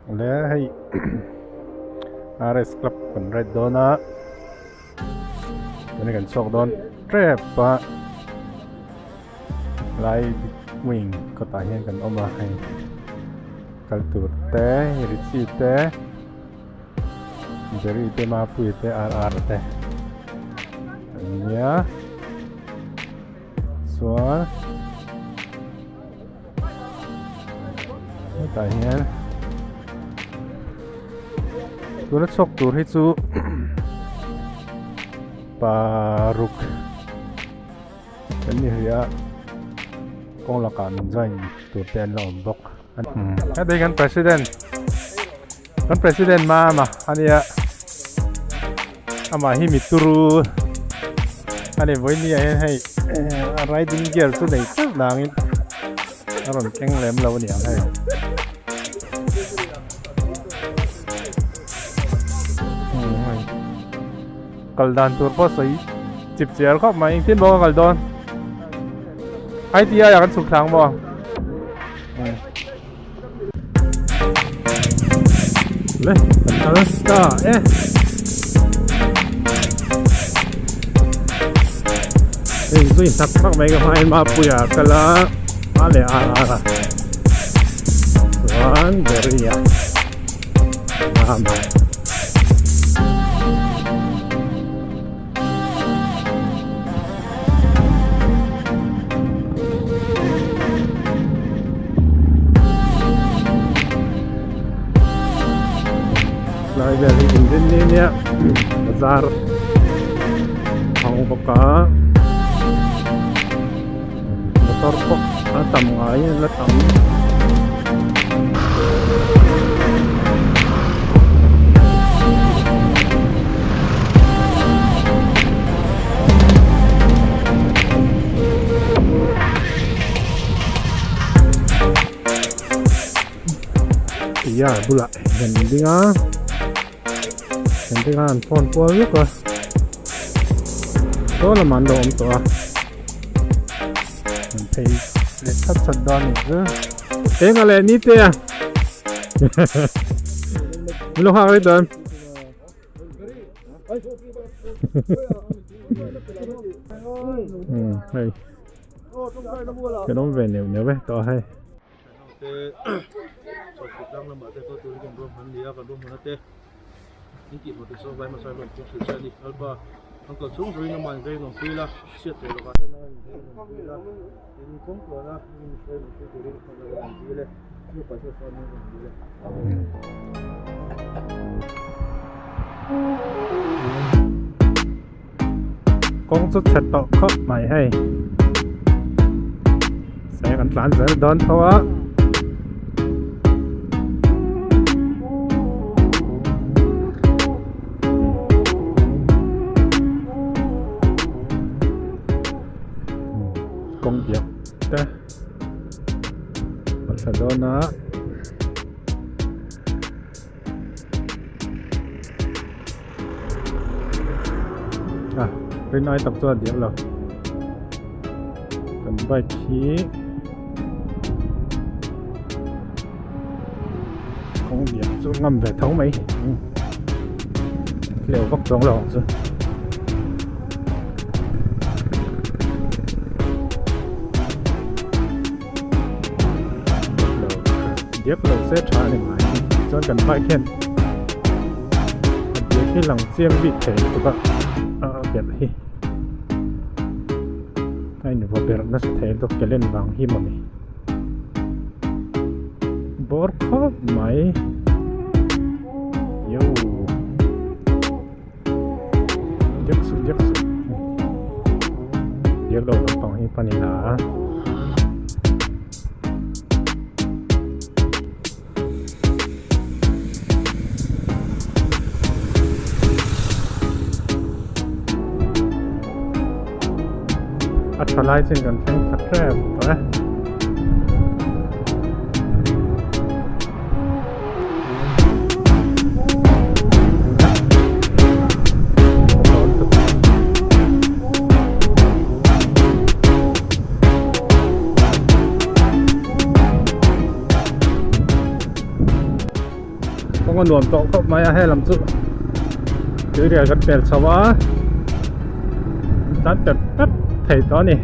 Le hei RS club kan ride dawn a tuna kan chhuak dawn tep a lai wing kawtah hian kan awm a hei kal tur te Richie te Jerry te Mapuia te RR te an nia chuan. Hetah hian tuna chhuak tur hi chu paruk kan ni hrih a kawng lakah min join tur te an la awm bawk heti kan president kan president mama ania amah hi mi turu ani vawiin ah hian hei a riding gear chu nei teuh nangin a rawn keng lem lo aniang hei. Kal dan tur pawh sawi chip chiar khawp mai engtin maw ka kal dawn I_T_I ah kan chhuk thlang maw. Le kan kal ta e. Hei zui hnak hnak mai ka hmain Mapuia kal a a leh a a a chuan Beria Mama. Lai vel hi inrin ni nia bazar hawng bawk a motor pawh a tam ngai a la tam. Tia bulah hian an ding a an ding a an phone kual vek a saw lamah an lo awm tawh a an phei leh that that dawn a ni chu eng a leh ni te a min lo nghak rei dawn. Hei kan awm ve neuh neuh e tawh hei. Kawng chu chhe tawh khawp mai hei se kan tlan zel dawn tho a. Kawng biak te a thla dawn a. A rin ai tak chuan a diak lo kan bike hi kawng diak chu ngam ve tho mai tleu vak chuang lo ang chu. Diak lo se tha a ni mai chuan kan bike hian a diak hi lang chiang bik thei lutuk a a belh hi a invaw berh nasa thei lutuk ke len vang hi mawni bawr khawp mai yo diak suh diak suh diak lo lampang hi panin a. A tha lai chin kan thleng thla tep tawh e. Kawng a nuam tawh khawp mai a helam chu tuirial kan pel chho a tan pep pep thei tawh a ni.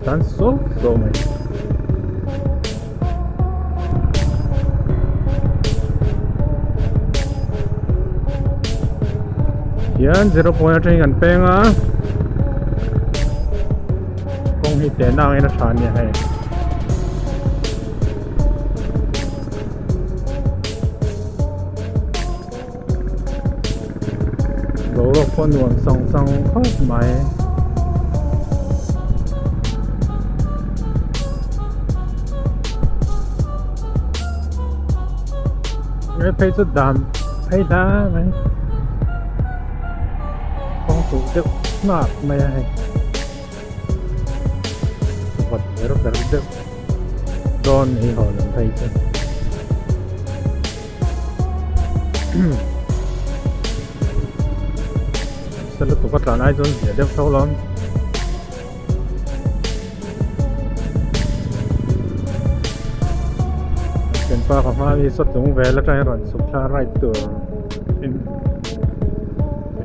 Tan so so mai. Hian zero point atangin kan peng a kawng hi teh nang in a tha ania hei. Boruak pawh nuam sang sang khawp mai. Nge phei chu dan phei hla mai kawng tuh deuh hnap mai a hei vawt ber ber deuh dawn hi haw lam phei chu. Sa lutuk a tlan ai chuan zia deuh tho lawm. Thianpa ka hma mi saw chung vel atangin rawn chhuk thla ride tur in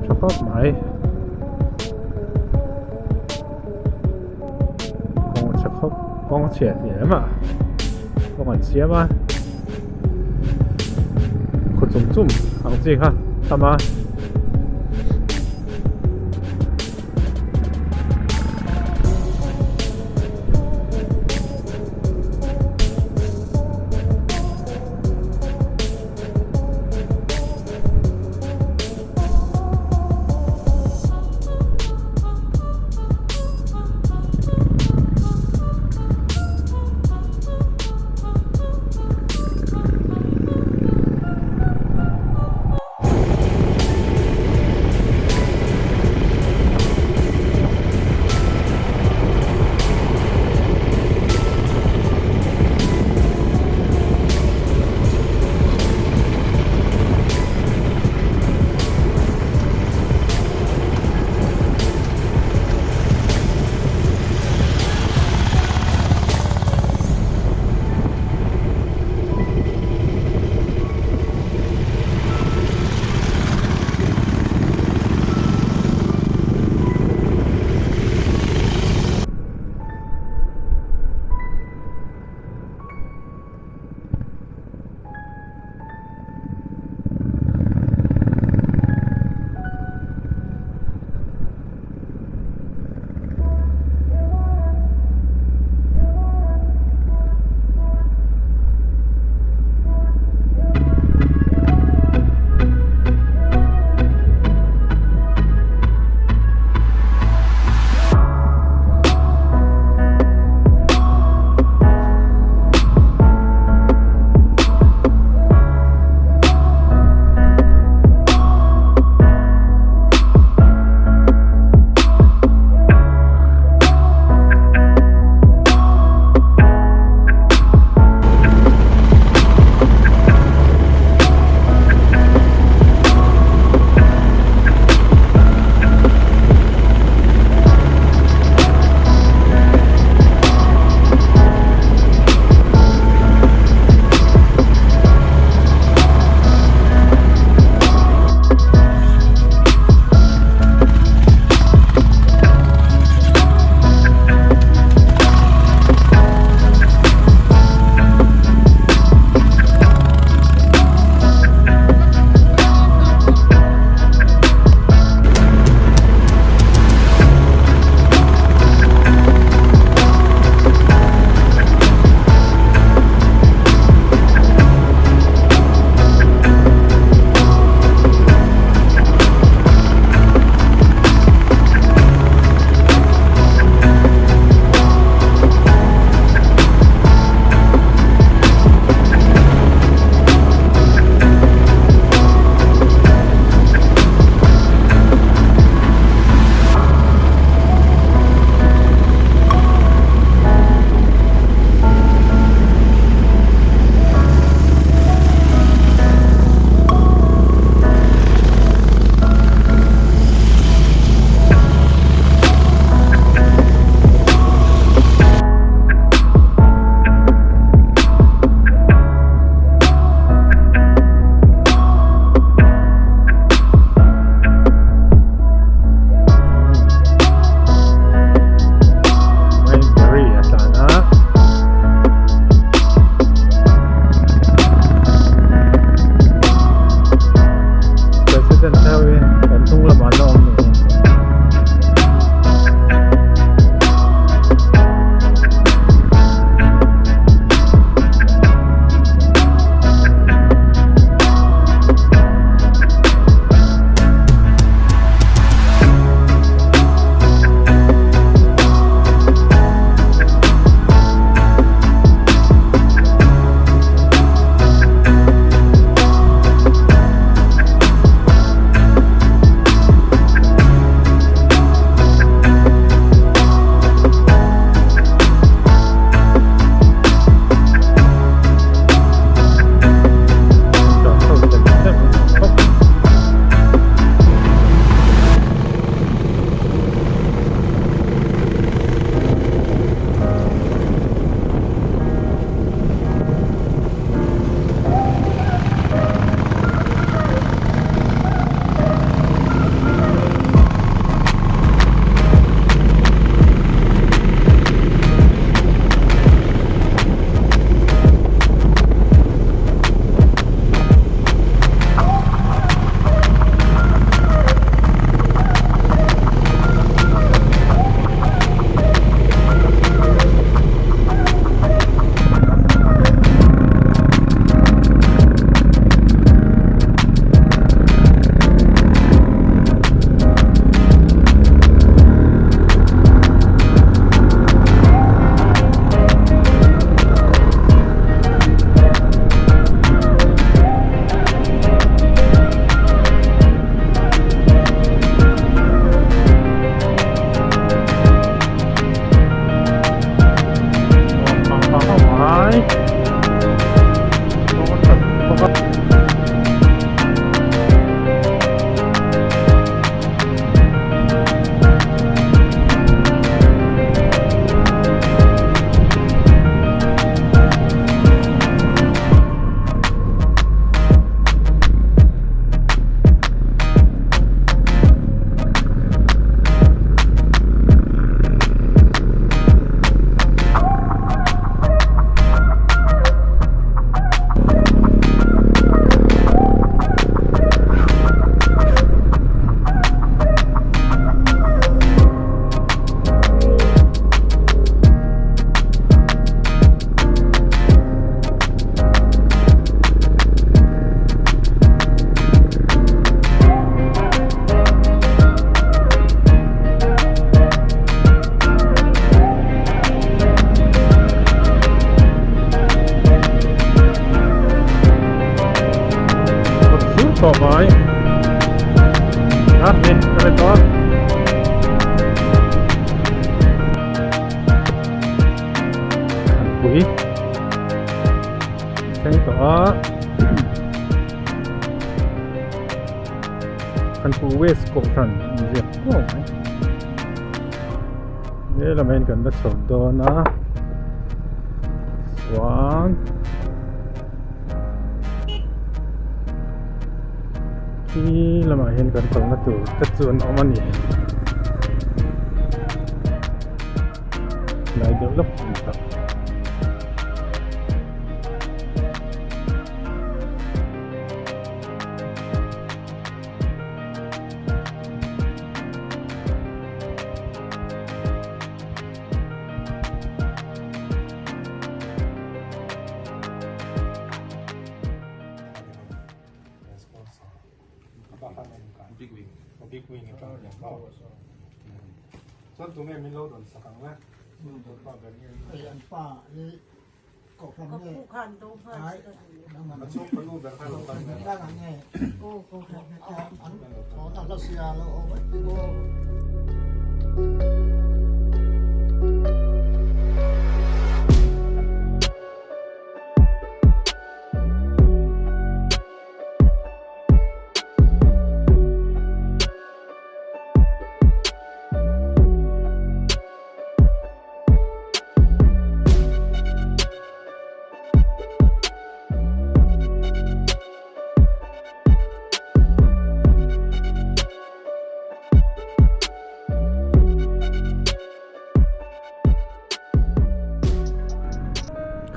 tha khawp mai. Kawng a chhe khawp kawng a chhia tih em a kawng an siam a khaw chum chum ang chi kha tam a. thleng tawh a kan pu west kohhran inziak kuau mai he lamah hian kan la chho dawn a chuan khi lamah hian kan kalna tur te chu an awm a ni lai deuh lawk a ni tak.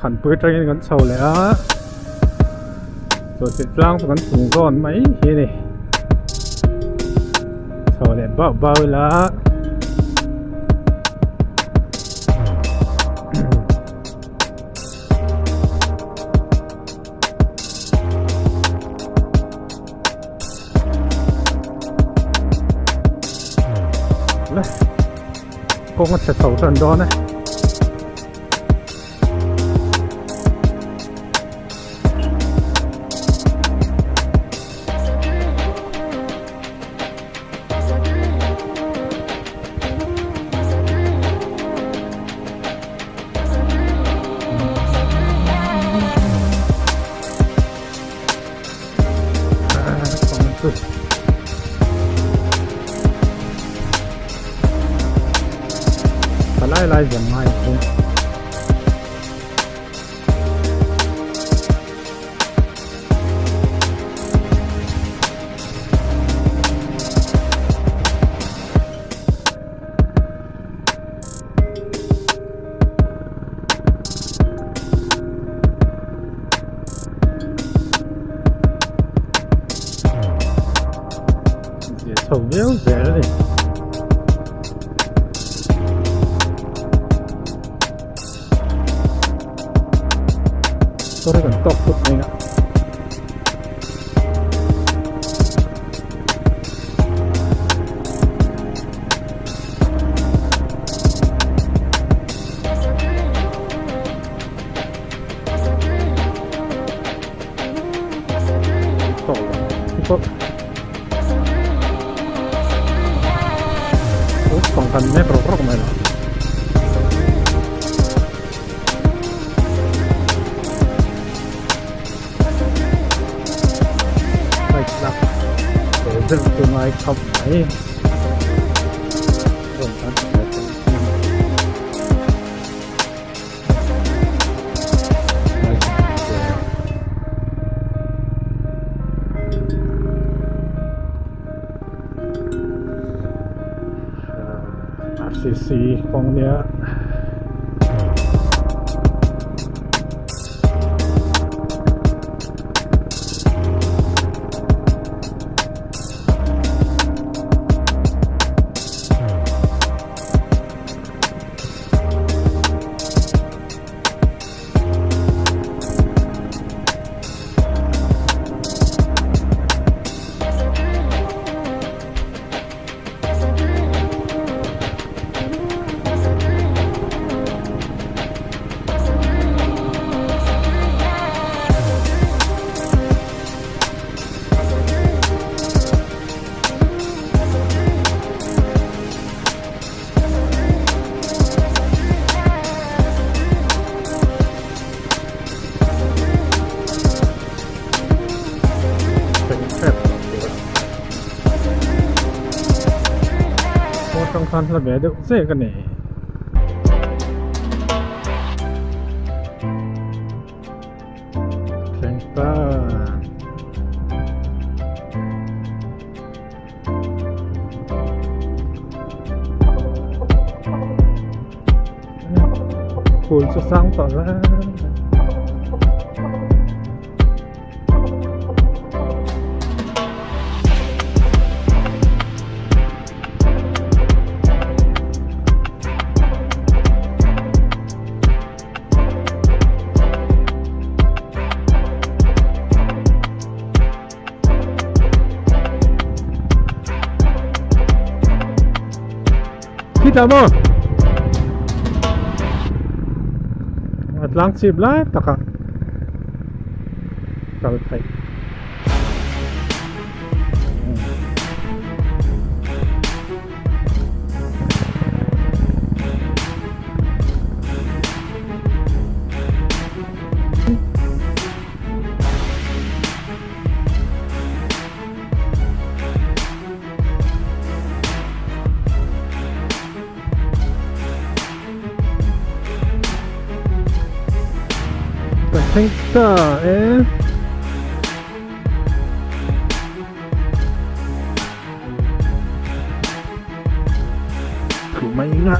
Khanpui atangin kan chho leh a chawhchilh tlang chu kan chung zawn mai hi a ni chho leh bauh bauh ila. Kawng a chhe chho tan dawn e. Palai lai zam ngai chu. Chho viau zel a ni. Sorry kan tawk phut mai a. Tawk lo. Pang kan nek rawk rawk mai lo. Bike lak ve deuh chu ngai khawp mai. Rawn tan ve tawh. RCC kawng nia. khan hla ve deuh zek a ni. Thleng ta. Phul chu sang tawh la. Khitah maw a tlang chip lai takah kal theih. Ka thleng ta e. Thu mai nga.